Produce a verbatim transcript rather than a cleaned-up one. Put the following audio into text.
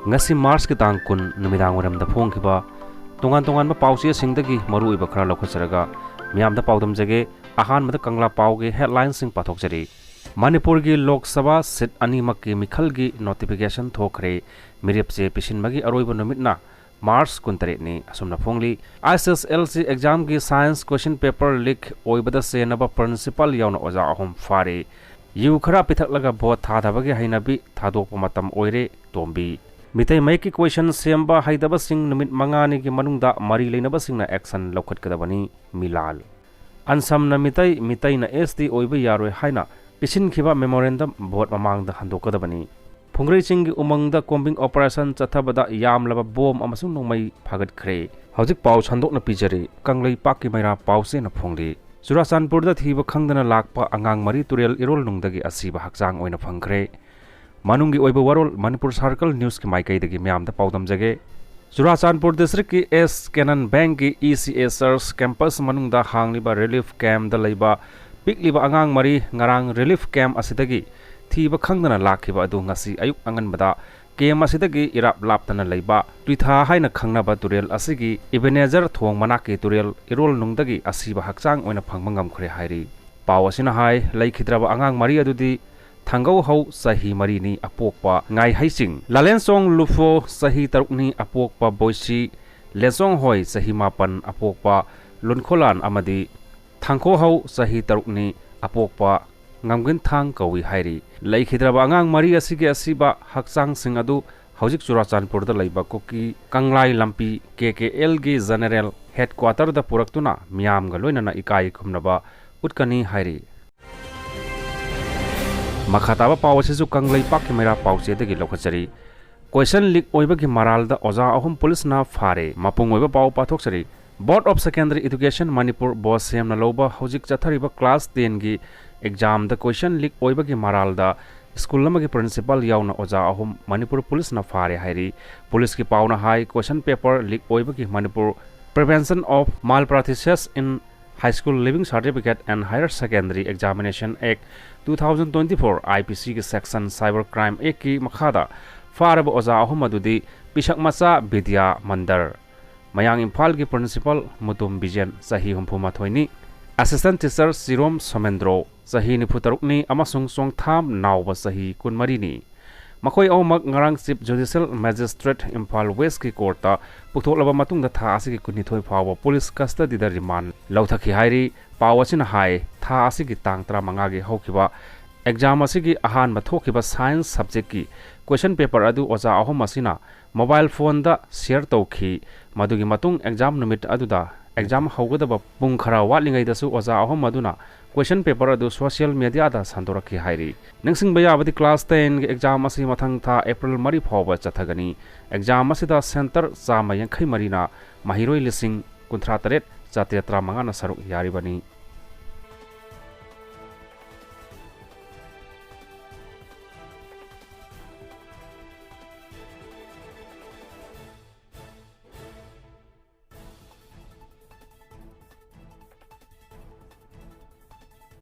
ꯉꯁꯤ ꯃꯥꯔꯆꯀꯤ ꯇꯥꯡ ꯀꯨꯟ ꯅꯨꯃꯤꯗꯥꯡ ꯋꯥꯏꯔꯝꯗ ꯐꯣꯡꯈꯤꯕ ꯇꯣꯉꯥꯟ ꯇꯣꯉꯥꯟꯕ ꯄꯥꯎꯆꯦꯁꯤꯡꯗꯒꯤ ꯃꯔꯨꯑꯣꯏꯕ ꯈꯔ ꯂꯧꯈꯠꯆꯔꯒ ꯃꯤꯌꯥꯝꯗ ꯄꯥꯎꯗꯝꯖꯒꯦ꯫ ꯑꯍꯥꯟꯕꯗ ꯀꯪꯂꯥ ꯄꯥꯎꯒꯤ headlineꯁꯤꯡ ꯄꯥꯊꯣꯛꯆꯔꯤ꯫ ꯃꯅꯤꯄꯨꯔꯒꯤ ꯂꯣꯛ ꯁꯚꯥ seat ꯑꯅꯤꯃꯛꯀꯤ ꯃꯤꯈꯜꯒꯤ notification ꯊꯣꯛꯈ꯭ꯔꯦ꯫ ꯃꯤꯔꯦꯞꯆꯦ ꯄꯤꯁꯤꯟꯕꯒꯤ ꯑꯔꯣꯏꯕ ꯅꯨꯃꯤꯠꯅ ꯃꯥꯔꯆ ꯀꯨꯟꯇꯔꯦꯠꯅꯤ꯫ ꯑꯁꯨꯝꯅ ꯐꯣꯡꯂꯤ꯫ SSLC examꯒꯤ science question paper leak ꯑꯣꯏꯕꯗ ꯆꯦꯟꯅꯕ principal ꯌꯥꯎꯅ ꯑꯣꯖꯥ ꯑꯍꯨꯝ ꯐꯥꯔꯦ꯫ ꯌꯨ ꯈꯔ ꯄꯤꯊꯛꯂꯒ vote ꯊꯥꯗꯕꯒꯤ ꯍꯩꯅꯕꯤ ꯊꯥꯗꯣꯛꯄ ꯃꯇꯝ ꯑꯣꯏꯔꯦ꯫ ꯇꯣꯝꯕꯤ꯫ ꯃꯤꯇꯩ ꯃꯌꯦꯛꯀꯤ question ꯁꯦꯝꯕ ꯍꯩꯇꯕꯁꯤꯡ ꯅꯨꯃꯤꯠ ꯃꯉꯥꯅꯤꯒꯤ ꯃꯅꯨꯡꯗ ꯃꯔꯤ ꯂꯩꯅꯕꯁꯤꯡꯅ action ꯂꯧꯈꯠꯀꯗꯕꯅꯤ꯫ ꯃꯤꯂꯥꯜ꯫ ꯑꯟꯁꯝꯅ ꯃꯤꯇꯩ, ꯃꯤꯇꯩꯅ ST ꯑꯣꯏꯕ ꯌꯥꯔꯣꯏ ꯍꯥꯏꯅ ꯄꯤꯁꯤꯟꯈꯤꯕ memorandum vote ꯃꯃꯥꯡꯗ ꯍꯟꯗꯣꯛꯀꯗꯕꯅꯤ꯫ ꯐꯨꯡꯒ꯭ꯔꯩ ꯆꯤꯡꯒꯤ ꯎꯃꯪꯗ combing operation ꯆꯠꯊꯕꯗ ꯌꯥꯝꯂꯕ ꯕꯣꯝ ꯑꯃꯁꯨꯡ ꯅꯣꯡꯃꯩ ꯐꯥꯒꯠꯈ꯭ꯔꯦ꯫ ꯍꯧꯖꯤꯛ ꯄꯥꯎ ꯁꯟꯗꯣꯛꯅ ꯄꯤꯖꯔꯤ꯫ ꯀꯪꯂꯩꯄꯥꯛꯀꯤ ꯃꯩꯔꯥ ꯄꯥꯎꯆꯦꯅ ꯐꯣꯡꯂꯤ꯫ ꯆꯨꯔꯥꯆꯥꯟꯄꯨꯔꯗ ꯊꯤꯕ ꯈꯪꯗꯅ ꯂꯥꯛꯄ ꯑꯉꯥꯡ ꯃꯔꯤ ꯇꯨꯔꯦꯜ ꯏꯔꯣꯜ ꯅꯨꯡꯗꯒꯤ ꯑꯁꯤꯕ ꯍꯛꯆꯥꯡ ꯑꯣꯏꯅ ꯐꯪꯈ꯭ꯔꯦ꯫ ꯃꯅꯨꯡꯒꯤ ꯑꯣꯏꯕ ꯋꯥꯔꯣꯜ ꯃꯅꯤꯄꯨꯔ ꯁꯥꯔꯀꯜ ꯅ꯭ꯌꯨꯁꯀꯤ ꯃꯥꯏꯀꯩꯗꯒꯤ ꯃꯌꯥꯝꯗ ꯄꯥꯎꯗꯝꯖꯒꯦ꯫ ꯆꯨꯔꯥꯆꯥꯟꯄꯨꯔ ꯗꯤꯁꯇ꯭ꯔꯤꯛꯀꯤ ꯑꯦꯁ ꯀꯦꯅꯟ ꯕꯦꯡꯛꯀꯤ ECA church campus ꯃꯅꯨꯡꯗ ꯍꯥꯡꯂꯤꯕ relief campꯗ ꯂꯩꯕ ꯄꯤꯛꯂꯤꯕ ꯑꯉꯥꯡ ꯃꯔꯤ ꯉꯔꯥꯡ relief camp ꯑꯁꯤꯗꯒꯤ ꯊꯤꯕ ꯈꯪꯗꯅ ꯂꯥꯛꯈꯤꯕ ꯑꯗꯨ ꯉꯁꯤ ꯑꯌꯨꯛ ꯑꯉꯟꯕꯗ camp ꯑꯁꯤꯗꯒꯤ ꯏꯔꯥꯞ ꯂꯥꯞꯇꯅ ꯂꯩꯕ ꯇꯨꯏꯊꯥ ꯍꯥꯏꯅ ꯈꯪꯅꯕ ꯇꯨꯔꯦꯜ ꯑꯁꯤꯒꯤ ꯏꯕꯦꯅꯦꯖꯔ ꯊꯣꯡ ꯃꯅꯥꯛꯀꯤ ꯇꯨꯔꯦꯜ ꯏꯔꯣꯜ ꯅꯨꯡꯗꯒꯤ ꯑꯁꯤꯕ ꯍꯛꯆꯥꯡ ꯑꯣꯏꯅ ꯐꯪꯕ ꯉꯝꯈ꯭ꯔꯦ ꯍꯥꯏꯔꯤ꯫ ꯄꯥꯎ ꯑꯁꯤꯅ ꯍꯥꯏ, ꯂꯩꯈꯤꯗ꯭ꯔꯕ ꯑꯉꯥꯡ ꯃꯔꯤ ꯑꯗꯨꯗꯤ ꯊꯥꯡꯒꯧꯍꯧ ꯆꯍꯤ ꯃꯔꯤꯅꯤ ꯑꯄꯣꯛꯄ ꯉꯥꯏꯍꯩꯁꯤꯡ, ꯂꯥꯂꯦꯟꯆꯣꯡ ꯂꯨꯐꯣ ꯆꯍꯤ ꯇꯔꯨꯛꯅꯤ ꯑꯄꯣꯛꯄ ꯕꯣꯏꯁꯤ, ꯂꯦꯟꯆꯣꯡꯍꯣꯏ ꯆꯍꯤ ꯃꯥꯄꯟ ꯑꯄꯣꯛꯄ ꯂꯨꯟꯈꯣꯂꯥꯟ ꯑꯃꯗꯤ ꯊꯥꯡꯈꯣꯍꯧ ꯆꯍꯤ ꯇꯔꯨꯛꯅꯤ ꯑꯄꯣꯛꯄ ꯉꯝꯒꯤꯟꯊꯥꯡ ꯀꯧꯏ ꯍꯥꯏꯔꯤ꯫ ꯂꯩꯈꯤꯗ꯭ꯔꯕ ꯑꯉꯥꯡ ꯃꯔꯤ ꯑꯁꯤꯒꯤ ꯑꯁꯤꯕ ꯍꯛꯆꯥꯡꯁꯤꯡ ꯑꯗꯨ ꯍꯧꯖꯤꯛ ꯆꯨꯔꯥꯆꯥꯟꯄꯨꯔꯗ ꯂꯩꯕ ꯀꯨꯀꯤ ꯀꯪꯂꯥꯏ ꯂꯝꯄꯤ KKLꯒꯤ general headquarterꯗ ꯄꯨꯔꯛꯇꯨꯅ ꯃꯤꯌꯥꯝꯒ ꯂꯣꯏꯅꯅ ꯏꯀꯥꯏ ꯈꯨꯝꯅꯕ ꯎꯠꯀꯅꯤ ꯍꯥꯏꯔꯤ꯫ ꯃꯈꯥ ꯇꯥꯕ ꯄꯥꯎ ꯑꯁꯤꯁꯨ ꯀꯪꯂꯩꯄꯥꯛꯀꯤ ꯃꯩꯔꯥ ꯄꯥꯎꯆꯦꯗꯒꯤ ꯂꯧꯈꯠꯆꯔꯤ꯫ Question leak ꯑꯣꯏꯕꯒꯤ ꯃꯔꯥꯜꯗ ꯑꯣꯖꯥ ꯑꯍꯨꯝ ꯄꯨꯂꯤꯁꯅ ꯐꯥꯔꯦ꯫ ꯃꯄꯨꯡ ꯑꯣꯏꯕ ꯄꯥꯎ ꯄꯥꯊꯣꯛꯆꯔꯤ꯫ Board of Secondary Education Manipur Bose ꯁꯦꯝꯅ ꯂꯧꯕ ꯍꯧꯖꯤꯛ ꯆꯠꯊꯔꯤꯕ class tenꯒꯤ examꯗ question leak ꯑꯣꯏꯕꯒꯤ ꯃꯔꯥꯜꯗ school ꯑꯃꯒꯤ principal ꯌꯥꯎꯅ ꯑꯣꯖꯥ ꯑꯍꯨꯝ ꯃꯅꯤꯄꯨꯔ ꯄꯨꯂꯤꯁꯅ ꯐꯥꯔꯦ ꯍꯥꯏꯔꯤ꯫ ꯄꯨꯂꯤꯁꯀꯤ ꯄꯥꯎꯅ ꯍꯥꯏ, question paper leak ꯑꯣꯏꯕꯒꯤ Manipur Prevention of Malpractices in High School Leaving Certificate and Higher Secondary Examination Act two thousand twenty-four, IPCꯒꯤ section Cyber Crime Actꯀꯤ ꯃꯈꯥꯗ ꯐꯥꯔꯕ ꯑꯣꯖꯥ ꯑꯍꯨꯝ ꯑꯗꯨꯗꯤ ꯄꯤꯁꯛ ꯃꯆꯥ ꯕꯤꯗ꯭ꯌꯥ ꯃꯟꯗꯔ, ꯃꯌꯥꯡ ꯏꯝꯐꯥꯜꯒꯤ ꯄ꯭ꯔꯤꯟꯁꯤꯄꯥꯜ ꯃꯨꯇꯨꯝ ꯕꯤꯖꯦꯟ, ꯆꯍꯤ ꯍꯨꯝꯐꯨ ꯃꯥꯊꯣꯏꯅꯤ, ꯑꯦꯁꯤꯁꯇꯦꯟꯠ ꯇꯤꯆꯔ ꯆꯤꯔꯣꯝ ꯁꯣꯃꯦꯟꯗ꯭ꯔꯣ, ꯆꯍꯤ ꯅꯤꯐꯨ ꯇꯔꯨꯛꯅꯤ, ꯑꯃꯁꯨꯡ ꯆꯣꯡꯊꯥꯝ ꯅꯥꯎꯕ, ꯆꯍꯤ ꯀꯨꯟꯃꯔꯤꯅꯤ꯫ ꯃꯈꯣꯏ ꯑꯍꯨꯝꯃꯛ ꯉꯔꯥꯡ ꯆꯤꯐ ꯖꯨꯗꯤꯁꯤꯌꯦꯜ ꯃꯦꯖꯤꯁꯇ꯭ꯔꯦꯠ ꯏꯝꯐꯥꯜ ꯋꯦꯁꯀꯤ ꯀꯣꯔꯠꯇ ꯄꯨꯊꯣꯛꯂꯕ ꯃꯇꯨꯡꯗ ꯊꯥ ꯑꯁꯤꯒꯤ ꯀꯨꯟꯅꯤꯊꯣꯏ ꯐꯥꯎꯕ ꯄꯨꯂꯤꯁ ꯀꯁꯇꯗꯤꯗ ꯔꯤꯃꯥꯟ ꯂꯧꯊꯈꯤ ꯍꯥꯏꯔꯤ꯫ ꯄꯥꯎ ꯑꯁꯤꯅ ꯍꯥꯏ, ꯊꯥ ꯑꯁꯤꯒꯤ ꯇꯥꯡ ꯇꯔꯥꯃꯉꯥꯒꯤ ꯍꯧꯈꯤꯕ ꯑꯦꯛꯖꯥꯝ ꯑꯁꯤꯒꯤ ꯑꯍꯥꯟꯕ ꯊꯣꯛꯈꯤꯕ ꯁꯥꯏꯟꯁ ꯁꯕꯖꯦꯛꯀꯤ ꯀꯣꯏꯁꯟ ꯄꯦꯄꯔ ꯑꯗꯨ ꯑꯣꯖꯥ ꯑꯍꯨꯝ ꯑꯁꯤꯅ ꯃꯣꯕꯥꯏꯜ ꯐꯣꯟꯗ ꯁꯤꯌꯔ ꯇꯧꯈꯤ꯫ ꯃꯗꯨꯒꯤ ꯃꯇꯨꯡ ꯑꯦꯛꯖꯥꯝ ꯅꯨꯃꯤꯠ ꯑꯗꯨꯗ ꯑꯦꯛꯖꯥꯝ ꯍꯧꯒꯗꯕ ꯄꯨꯡ ꯈꯔ ꯋꯥꯠꯂꯤꯉꯩꯗꯁꯨ ꯑꯣꯖꯥ ꯑꯍꯨꯝ ꯑꯗꯨꯅ ꯀꯣꯏꯁꯟ ꯄꯦꯄꯔ ꯑꯗꯨ ꯁꯣꯁꯤꯌꯦꯜ ꯃꯦꯗꯤꯌꯥꯗ ꯁꯟꯗꯣꯔꯛꯈꯤ ꯍꯥꯏꯔꯤ꯫ ꯅꯤꯡꯁꯤꯡꯕ ꯌꯥꯕꯗꯤ, ꯀ꯭ꯂꯥꯁ ꯇꯦꯟꯒꯤ ꯑꯦꯛꯖꯥꯝ ꯑꯁꯤ ꯃꯊꯪ ꯊꯥ ꯑꯦꯄ꯭ꯔꯤꯜ ꯃꯔꯤ ꯐꯥꯎꯕ ꯆꯠꯊꯒꯅꯤ꯫ ꯑꯦꯛꯖꯥꯝ ꯑꯁꯤꯗ ꯁꯦꯟꯇꯔ ꯆꯥꯝꯃ ꯌꯥꯡꯈꯩ ꯃꯔꯤꯅ ꯃꯍꯩꯔꯣꯏ ꯂꯤꯁꯤꯡ ꯀꯨꯟꯊ꯭ꯔꯥ ꯇꯔꯦꯠ ꯆꯥꯇ꯭ꯔꯦꯠ ꯇꯔꯥꯃꯉꯥꯅ ꯁꯔꯨꯛ ꯌꯥꯔꯤꯕꯅꯤ꯫